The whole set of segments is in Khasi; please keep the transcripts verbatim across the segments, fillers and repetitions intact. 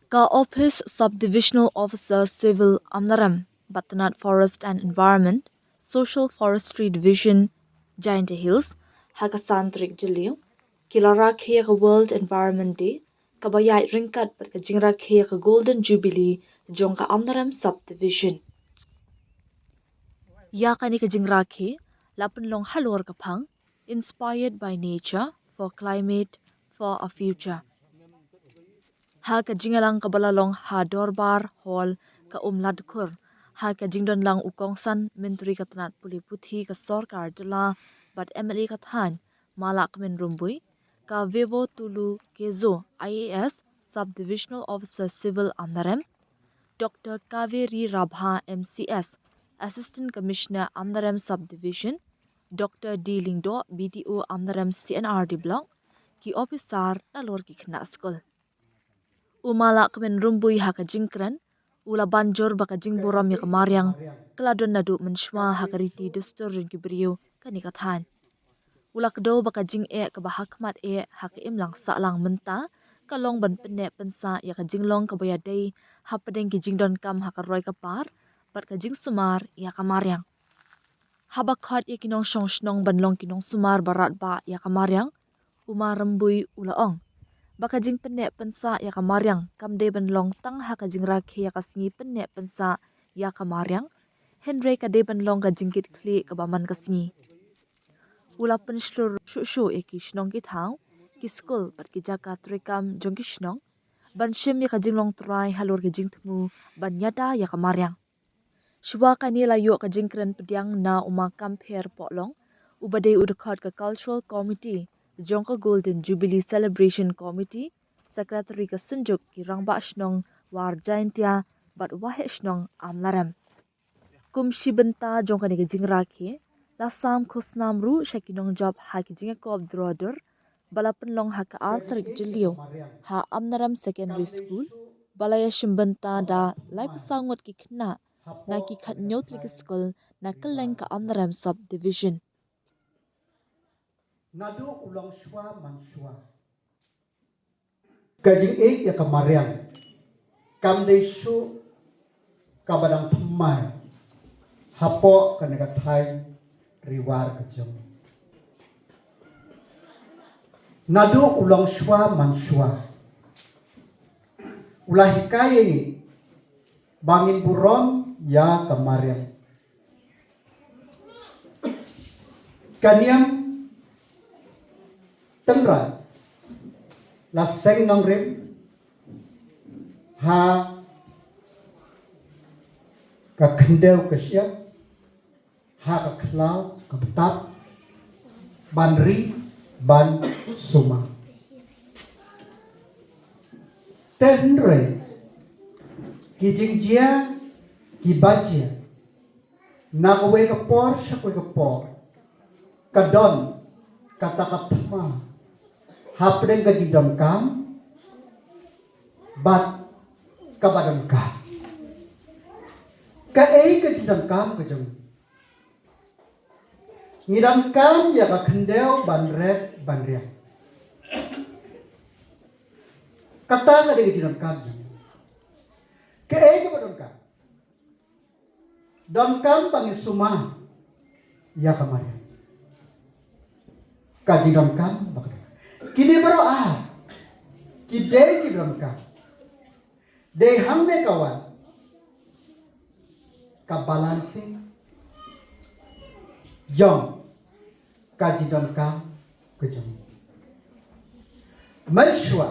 Ka Office Subdivisional Officer Civil Amlarem bad Tnad Forest and Environment, Social Forestry Division, Jaintia Hills, ha ka san tarik Jylliew, ki la rakhe ïa ka World Environment Day, kaba ïaid ryngkat bad ka jingrakhe ïa ka Golden Jubilee jong ka Amlarem Subdivision. Ïa kane ka jingrakhe la pynlong halor ka phang Inspired by Nature for Climate for a Future. Ha ka jingïalang kaba la long ha Dorbar Hall ka Umladkhur, ha ka jingdonlang u kongsan Myntri ka Tnad Pule Puthi ka Sorkar Jylla bad M L A ka thaiñ, Malakmen Rymbui, ka Vevo Tulu Kezo, I A S, Subdivisional Officer Civil Amlarem, Doctor Kaveri Rabha, M C S, Assistant Commissioner, Amlarem Subdivision, Doctor D Lyngdoh, B D O, Amlarem C and R D Block, ki ophisar nalor ki khynnah skul. U Malakmen Rymbui ha ka jingkren u la ban jur ba ka jingburom ïa ka mariang ka la don naduh mynshuwa ha ka riti dustur jong ki briew kane ka thaiñ. U la kdew ba ka jingeh kaba ha khmat eh ha ka imlang sahlang mynta ka long ban pynneh pynsah ïa ka jinglong kaba ïadei hapdeng ki jingdonkam ha ka roi ka par bad ka jingsumar ïa ka mariang. Haba khot ïa ki nongshong shnong ban long ki nongsumar ba radbah ïa ka mariang, u Ma Rymbui u la ong ba ka jingpynneh pynsah ïa ka mariang kam dei ban long tang ha ka jingrakhe ïa ka sngi pynneh pynsah ïa ka mariang, hynrei ka dei ban long ka jingkitkhlieh kaba man ka sngi. U la pynshlur shuh shuh ïa ki shnong ki thaw, ki skul bad ki jaka treikam jong ki shnong ban shim ïa ka jinglong trai halor ka jingthmu ban ïada ïa ka mariang. Shuwa kane la ïoh ka jingkren pdiang na u Ma Kampher Pohlong, uba dei u dkhot ka Cultural Committee jong ka Golden Jubilee Celebration Committee, Secretary ka Synjuk ki Rangbah Shnong War Jaintia bad Waheh Shnong Amlarem. Kum shi bynta jong kane ka jingrakhe, la sam khusnam ruh sha ki nongjop ha ki jingïakop drodur ba la pynlong ha ka ar tarik Jylliew ha Amlarem Secondary School, ba la ïashim bynta da laiphew saw ngut ki khynnah na ki khathynñiew tylli ki skul na kylleng ka Amlarem Subdivision. Naduh u long shuwa man shuwa, ka jingïeit ïa ka mariang kam dei shuh kaba dang thymmai hapoh kane ka thaiñ Ri War ka jong. Naduh u long shuwa man shuwa, u la hikai ïa ngi ba ngin burom ïa ka mariang. Ka niam tynrai la seng nongrim ha ka khyndew ka shyiap, ha ka khlaw ka btap, ban ri ban sumar. Te hynrei ki jingjia kiba jia na kawei ka por sha kawei ka por, ka don kata ka thma hapdeng ka jingdonkam bad kaba donkam. Kaei ka jingdonkam ka jong ngi? Ngi donkam ïa ka khyndew ban ret ban riang. Kata ka dei ka jingdonkam jong ngi. Kaei kaba donkam? Donkam ba ngin sumar ïa ka mariang. Ka jingdonkam ba ka donkam. Kine baroh ar ki dei ki donkam. Dei hangne ka wan ka balancing jong ka jingdonkam ka jong ngi. Mynshuwa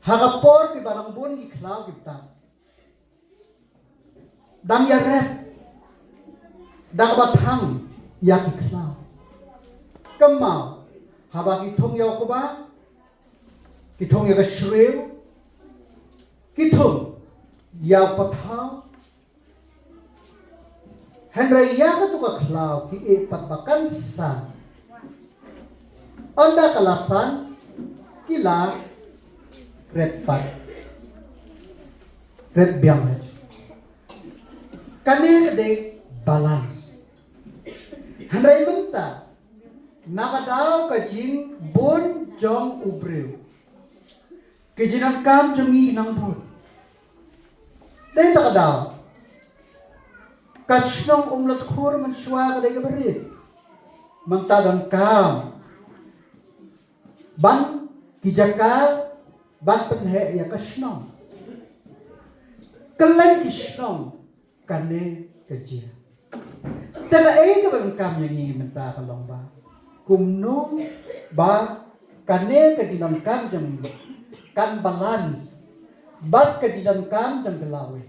ha ka por kiba dang bun ki khlaw ki btap dang ïarep da kaba thang ïa ki khlaw. Kynmaw, haba ki thung ïa u kba, ki thung ïa ka shriew, ki thung ïa u pathaw. Hynrei ïa katu ka khlaw ki ïeh pat ba kan san. Ynda ka la san ki la ret pat, ret biang. Kane ka dei balance. Hynrei mynta na ka daw ka jingbun jong u briew, Ki jingdonkam jong ngi nang bun. Dei ta ka daw, ka shnong Umlatkhur mynshuwa ka dei kaba rit. Mynta donkam ban ki jaka ban pynheh ïa ka shnong. Kylleng ki shnong kane ka jia. Te kaei kaba donkam ïa ngi mynta ka long ba kumno ba kane ka jingdonkam jong ngi kan balance bad ka jingdonkam jong ka lawei.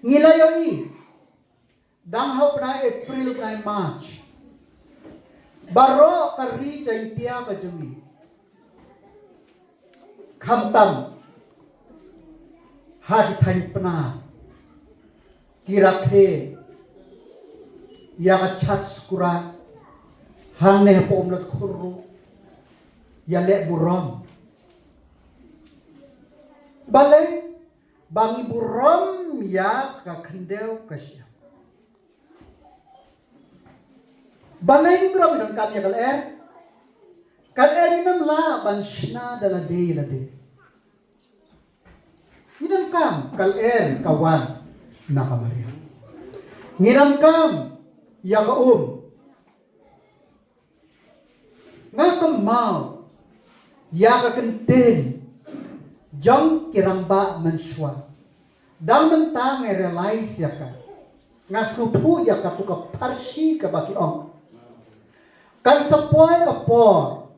Ngi la ïohi dang ha u bnai April, bnai March, baroh ka ri Jaiñtia ka jong ngi, khamtam ha ki thaiñ Pnar, ki rakhe ïa ka Chaad Sukra, hangne hapoh Umlatkhur ruh ïaleh burom. Balei? Ba ngi burom ïa ka khyndew ka shyiap. Balei ngi burom? Ngi donkam ïa ka lyer. Ka lyer ngim lah ban shna da lade lade. Ngi donkam ka lyer ka wan na ka mariang. Ngi donkam ïa ka um. Nga kynmaw ïa ka kyntien jong ki rangbah mynshuwa. Dang mynta nga realize ïa ka. Nga sngewthuh ïa ka tu ka pharshi kaba ki ong. Kan sa poi ka por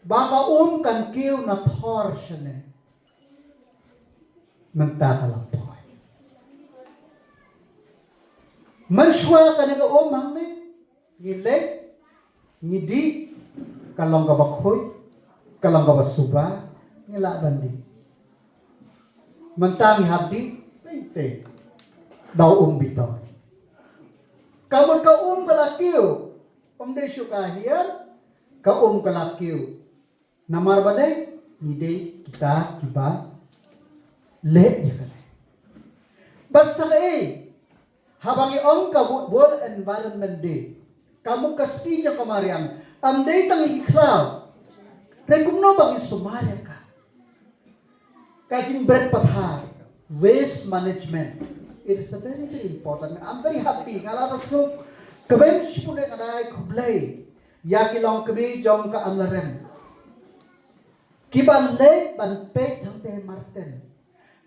ba ka um kan kiew na thor shane. Mynta ka la poi. Mynshuwa kane ka um hangne ngi leit, ngi dih, ka long kaba khuid, ka long kaba suba, ngi lah ban dih. Mynta ngi hap dih teng teng da u um bitor. Ka mut ka um ka la kiew, ym dei shuh ka hiar, ka um ka la kiew. Namar balei? Ngi dei kita kiba leh ïa kane. Bad sa kaei, haba ngi ong ka Wo-, World Environment Day, ka mut ka sngi jong ka mariang, ym dei tang ïa ki khlaw. Te kumno ba ngin sumar ïa ka? Ka jingbret pathar, waste management. It is a very, very important. I'm very happy. Nga la da suk kawei shiphew ne nga dei khublei ïa ki longkmie jong ka Amlarem kiba leh ban peit hangtei marten.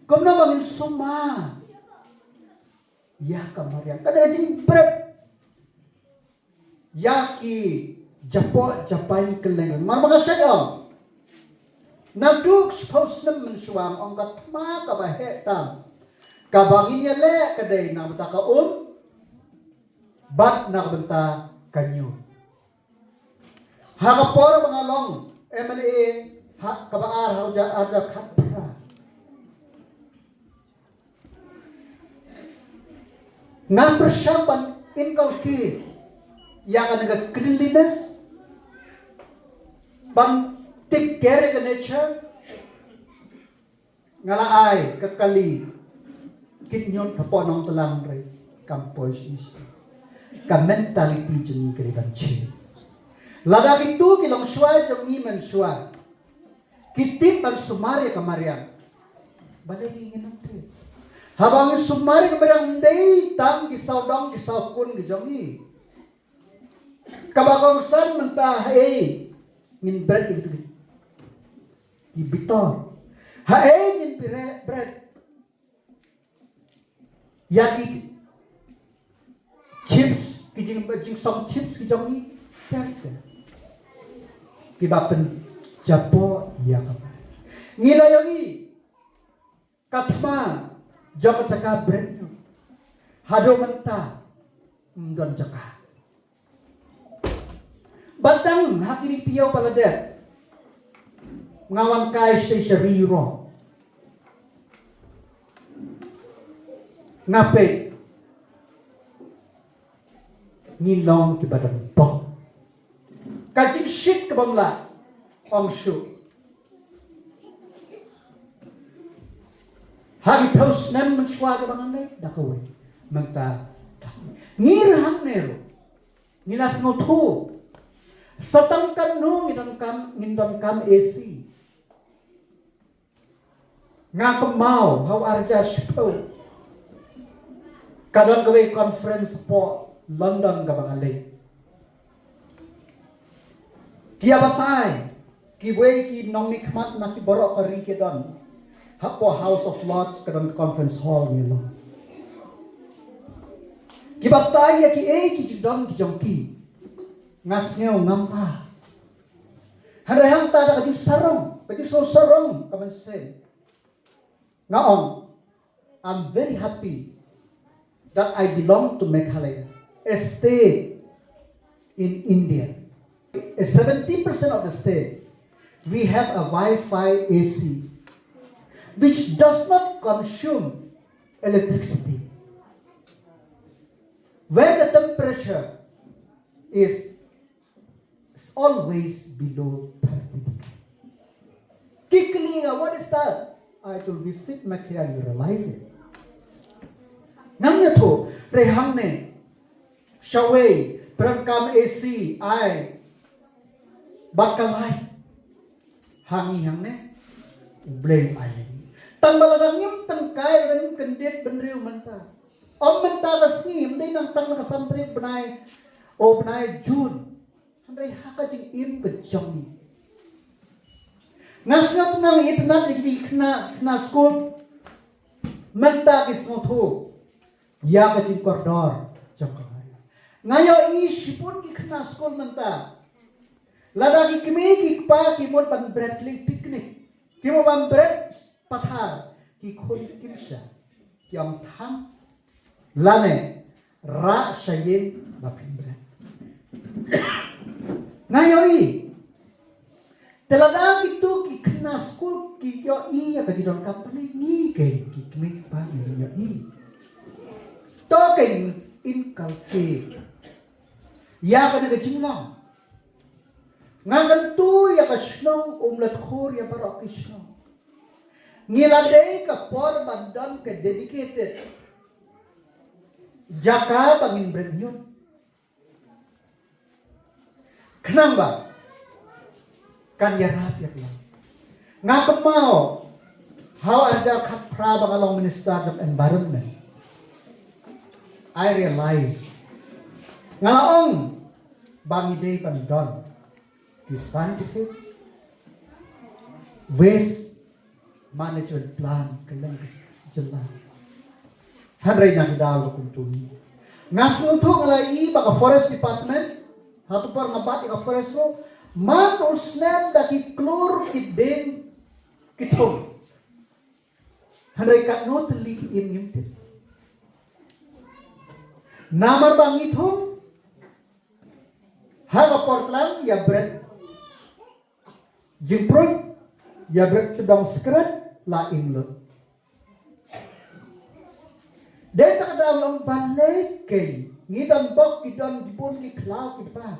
Kumno ba ngin sumar ïa ka mariang? Ka dei jingbret ïa ki japoh japaiñ kylleng. Mar ba nga shait ong, naduh shiphew snem mynshuwa, ong ka thma kaba heh tam kaba ngin ïaleh ka dei na ka bynta ka um bad na ka bynta ka ñiut. Ha ka por ba nga long M L A ha kaba ar, ha u ja-, ar hajar khatphra, nga pyrshang ban inculcate ïa kane ka cleanliness, ban take care ka nature. Nga la ai ka kali kit ñiut hapoh Nongtlang re, kam poi shisha. Ka mentality jong ngi ka dei ban change. Lada kito ki longshuwa jong ngi mynshuwa ki tip ban sumar ïa ka mariang, balei ngi ngin ym tip? Haba ngi sumar ïa ka mariang, ym dei tang ki sawdong ki sawkun ki jong ngi. Kaba kongsan mynta, haei ngin bret ïa kito ki bitor? Haei ngin bret, bret ïa ki chips, ki jing, jingsong chips ki jong ngi? Ter ter. Kiba pynjapoh ïa ka. Ngi la ïohi ka thma jong ka jaka bret ñiut. Haduh mynta ym don jaka. Bad tang ha kine ki taïew ba la dep, nga wan kai sha ri ro, nga peit ngi long kiba don bok. Ka jingshit kaba ym lah ong shuh. Ha ki phew snem mynshuwa kaba ngan leit da kawei, mynta da kawei. Ngi rhang ne ruh ngi la sngewthuh, sa tang katno ngi donkam, ngin donkam A C. Nga kynmaw ha u ar hajar shiphew ka don kawei conference hapoh London kaba nga leit. Ki ïa batai kiwei ki nongmihkhmat na ki baroh ka ri ki don hapoh House of Lords, ka don conference hall ngi long. Ki batai ïa kiei ki jingdon ki jong ki. Nga sngew ngam bha. Hynrei hangta da ka jingsarong, ka jingsngewsarong ka mynsiem, nga ong, I'm very happy that I belong to Meghalaya, a state in India. A seventy percent of the state, we have a Wi-Fi A C, which does not consume electricity, where the temperature is, it's always below thirty degree. Ki kylli nga, what is that? I told, visit Meghalaya, you realize it. Nang ïathuh, hynrei hangne shawei pyrkhat kam A C ai bad ka light. Ha ngi hangne U Blei u ai. Tang ba lada ngim tyngkai, lada ngim kyndit bynriew mynta, ym mynta ka sngi, ym dei nangta na ka san tarik bnai, o bnai June. Hynrei ha ka jingim ka jong ngi, nga sngap nang itynnad ïa ki khynnah, khynnah skul mynta ki sngewthuh ïa ka jingkordor jong ka. Nga ïohi shibun ki khynnah skul mynta, lada ki kmie ki kpa ki mut ban bret leit picnic, ki mut ban bret pathar, ki khun kim sha, ki ong, thang lane rah sha ïing ba phin bret. Nga ïohi. Te lada kito ki khynnah skul ki ïohi ïa ka jingdonkam, pynban ngi keiñ ki kmie ki kpa ngi ïohi. To keiñ inculcate ïa kane ka jinglong. Nga kyntu ïa ka shnong Umladkhur, ïa baroh ki shnong, ngi la dei ka por ban don ka dedicated jaka ba ngin bret ñiut. Khnang ba kan ïarap ïa ka. Nga kynmaw ha u ar hajar khatphra ba nga long minister jong environment, I realize, nga la ong ba ngi dei ban don ki scientific waste management plan kylleng ka jylla. Hynrei na ki daw la kumto hi. Nga sngewthuh, nga la ïohi ba ka forest department, hato por nga bat ïa ka forest ruh, man u snem da ki klur ki dieng ki thung. Hynrei katno tylli ki im ngim tip. Namar ba ngi thung ha ka por tlang ïa bret jingpruid, ïa bret sdang skret la im lut. Dei ta ka daw long balei keiñ ngi don bok, ki don ki bun ki khlaw ki bha.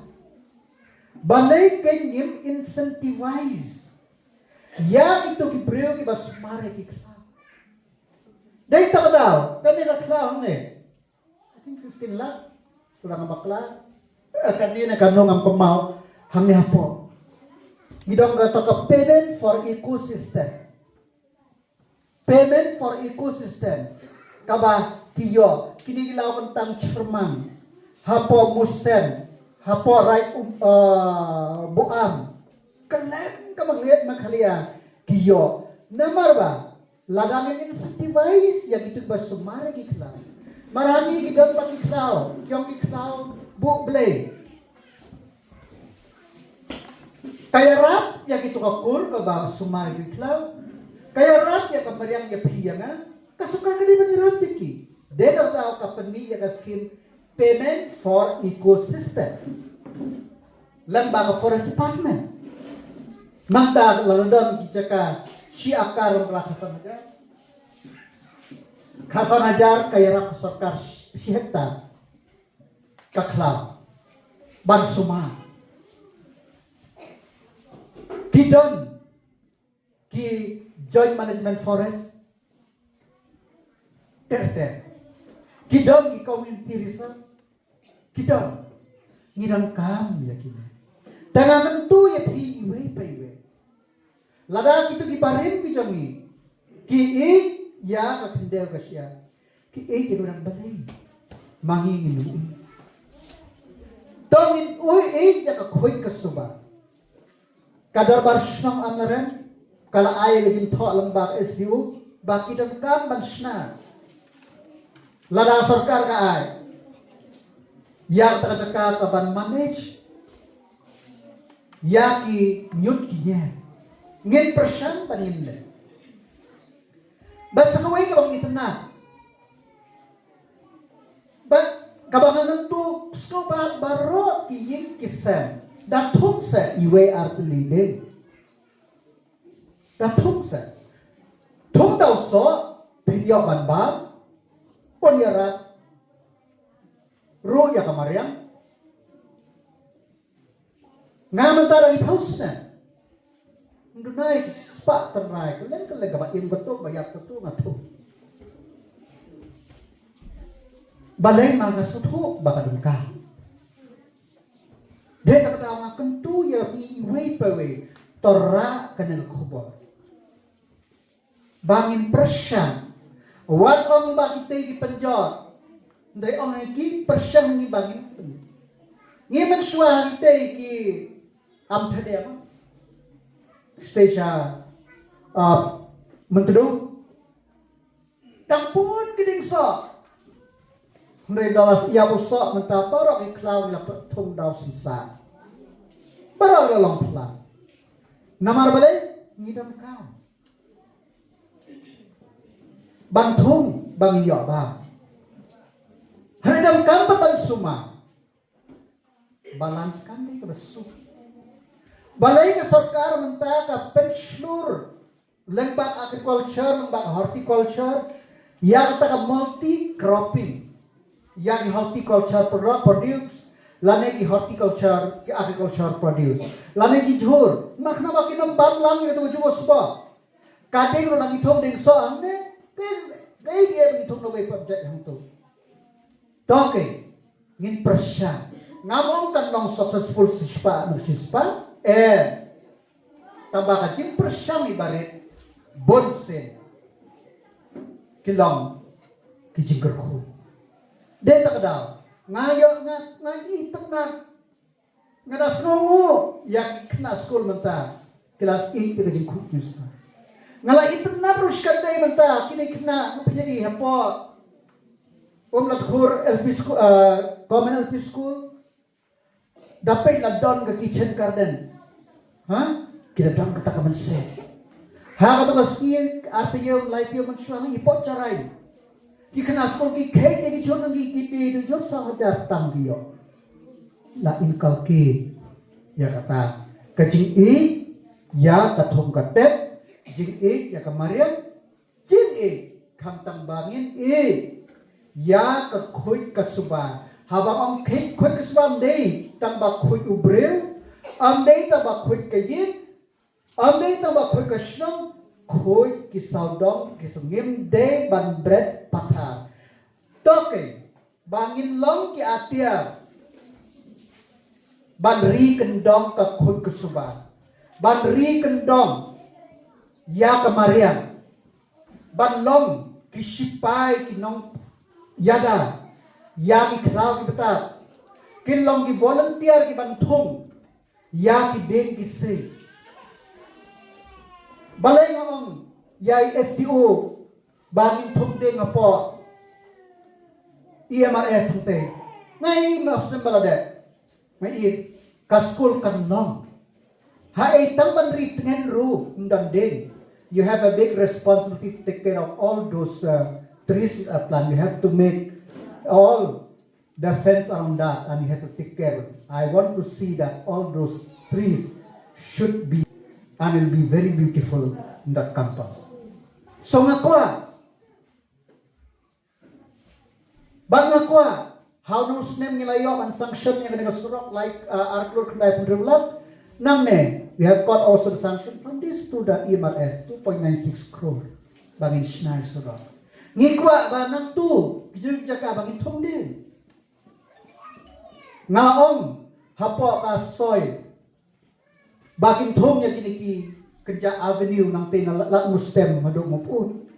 Balei keiñ ngim incentivize ïa kito ki briew kiba sumar ïa ki khlaw. Dei ta ka daw kane ka khlaw ne, I think fifteen lakh. Shuwa nga bakla. Eh, kane ne kano ngam pynmaw hangne hapoh. Ngi don kata ka payment for ecosystem. Payment for ecosystem. Kaba ki ïoh kine ki law kyntang Chyrmang, hapoh Mustem, hapoh Raid, um, eh, Buam. Kylleng ka Meghalaya ki ïoh. Namar ba lada ngin incentivize ïa kito kiba sumar ïa ki khlaw. Mar hangne ki don pat ki khlaw, ki ong ki khlaw buh blei. Ka ïarap ïa kito ka kur kaba sumar ïa ki khlaw. Ka ïarap ïa ka mariang ïa phi ïa nga. Ka sorkar ka dei ban ïarap ïa ki. Dei na ka daw ka pynmih ïa ka skim payment for ecosystem. Lem bad ka forest department. Mynta la don ki jaka shi akar ram la ka san hajar. Ka san hajar ka ïarap ka sorkar shi hektar ka khlaw ban sumar. Ki don ki joint management forest ter ter. Ki don ki community reserve. Ki don. Ngi donkam ïa kine. Te nga kyntu ïa phi iwei pa iwei. Lada kito ki barim ki jong ngi Ki ïeit ïa ka khyndew ka shyiap. Ki ïeit ïa ka balang balei? Ma ngi ngin ïeit. To ngin ïeit ïa ka khuid ka suba. Ka dorbar shnong Amlarem ka la ai ïa ka jingthoh lyngba ka S D O ba ki donkam ban shna. Lada sorkar ka ai ïa kata ka jaka ka ban manage ïa ki ñiut ki ñiar, ngin pyrshang ban ngin leh. Bad sa kawei kaba ngi tynat, bad kaba nga ngan tu sngewbha baroh ki ïing ki sem da thung se iwei ar tylli dei. Da thung se. Thung daw soh phin ïoh ban bam. Un ïarap ruh ïa ka mariang. Nga mynta da i thaus ne. Ndunai ki spah tynrai kylleng kylleng kaba im katu ba ïap katu nga tu. Balei ma nga sngewthuh ba ka dang ka. Dei kata ka daw nga kyntu ïa phi iwei pa iwei to rah kane ka khubor. Ba ngin pyrshang. Wat ong ba kita ki pynjot. Ndai ong ki pyrshang ngi ba ngin pyn. Ngi mynshuwa kita ki am thadem. Stage a, ah, Myntdu. Tang pun ki ding soh. Hynrei da la ïa u soh mynta baroh ki khlaw ngi la pynthung daw shisha. Baroh la long phlang. Namar balei ngi donkam ban thung ba ngin ïoh bam. Hynrei donkam ban sumar. Balance kam dei kaba suk. Balei ka sorkar mynta ka pynshlur lyngba agriculture, lyngba horticulture, ïa kata ka multi cropping. Ïa ki horticulture pro-, produce lane ki horticulture, ki agriculture produce lane ki jhur. Makna ba ki nang bam lang ïa tu jhur sbo. Ka ding ruh la ngi thung ding soh ne. Ke ke ïa ngi thung na wei pam jait hangtu. To ke, ngin pyrshang. Ngam ong kan long successful shispah na shispah. Eh. Tangba ka jingpyrshang i barit bun sien ki long ki jingkyrkhu. Dei ta ka daw nga ïoh nga nga i tang na nga da sngewnguh ïa ki khynnah skul mynta ki la sngewthuh ïa ka jingkhuid jingsuba. Nga la itynnad ruh shikatdei mynta kine ki khynnah nga pynïaid hapoh Umlatkhur L P School, eh, Government L P School. Da peit la don ka kitchen garden. Ha? Ki la don kata ka mynsiem. Ha kata ka sngi ar taïew lai taïew mynshuwa i pot jarai. Ki khynnah skul ki kheit ïa ki jhur nang ki ki dei du jhur saw hajar tam ki ïoh. La inculcate ïa kata ka jingïeit ïa ka thung ka tep, jingïeit ïa ka mariang, jingïeit khamtam ba ngin ïeit ïa ka khuid ka suba. Haba ong khuid khuid ka suba ym dei tang ba khuid u briew, ym dei tang ba khuid ka ïing, ym dei tang ba khuid ka shnong, khuid ki sawdong ki sngim dei ban bret pathar. To ke ba ngin long ki atiar ban ri kyndong ka khuid ka suba, ban ri kyndong ïa ka mariang, ban long ki shipai ki nongïada ïa ki khlaw ki btap, kin long ki volunteer ki ban thung ïa ki dieng ki siej. Balei nga ong ïa i S D O ba ngin thung dieng hapoh E M R S hangtei? Nga i ma snem ba la dep nga i ka skul kan long. Ha ei tang ban ri tngen ruh ym don dieng. You have a big responsibility to take care of all those, uh, trees, uh, plant. You have to make all the fence around that and you have to take care of it. I want to see that all those trees should be and will be very beautiful in that campus. So nga kwah, ba nga kwah, ha u snem ngi la ïoh ban sanction ïa kane ka surok lai, uh, ar klur khyndai phew hynriew lak. Nangne we have got also the sanction from this to the E M R S, two point nine six crore. Ba ngin shna ïa surok. Ngi kwah ba nangtu ki jaka ba ngin thung dieng. Nga ong hapoh ka soi ba kin thung ïa kine ki Kynja Avenue nangtei na Lad Mustem haduh Mawpud.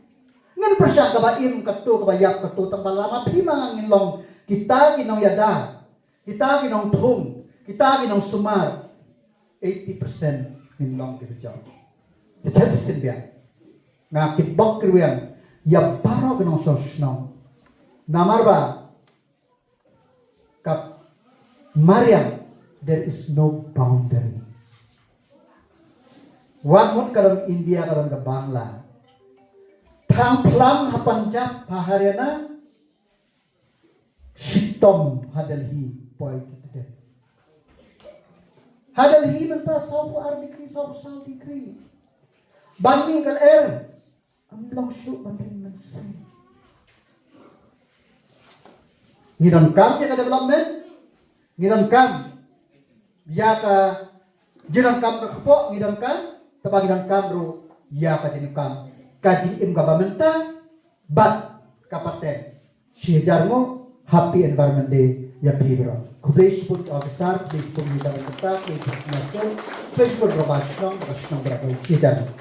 Ngan pyrshang kaba im katto kaba ïap katto tang ba lama phi ma nga ngin long kita ki nongïada, kita ki nongthung, kita ki nongsumar. Eighty percent ngin long kiba jam. Te thep shisien biang. Nga kitbok kitrwiang ïa baroh ki nongshong shnong. Namar ba ka mariang, there is no boundary. Wat mut ka don India, ka don ka Bangla. Thang phlang ha Punjab, ha Haryana, shitom ha Delhi, poi ki kdem. Ha Delhi mynta sawphew ar degree, sawphew saw degree. Ban mih ka lyer, ym long shuh ban ring mynsiem. Ngi donkam ïa ka development, ngi donkam ïa ka jingdonkam ka kpoh, ngi donkam, tangba ngi donkam ruh ïa ka jingdonkam ka jingim kaba mynta bad ka pateng. Shi hajar nguh, Happy Environment Day ïa phi baroh. Khublei shibun officer, khublei shibun ïa ka bynta, khublei shibun ïa ka shnong, ïa ka shnong baroh. Shi hajar nguh.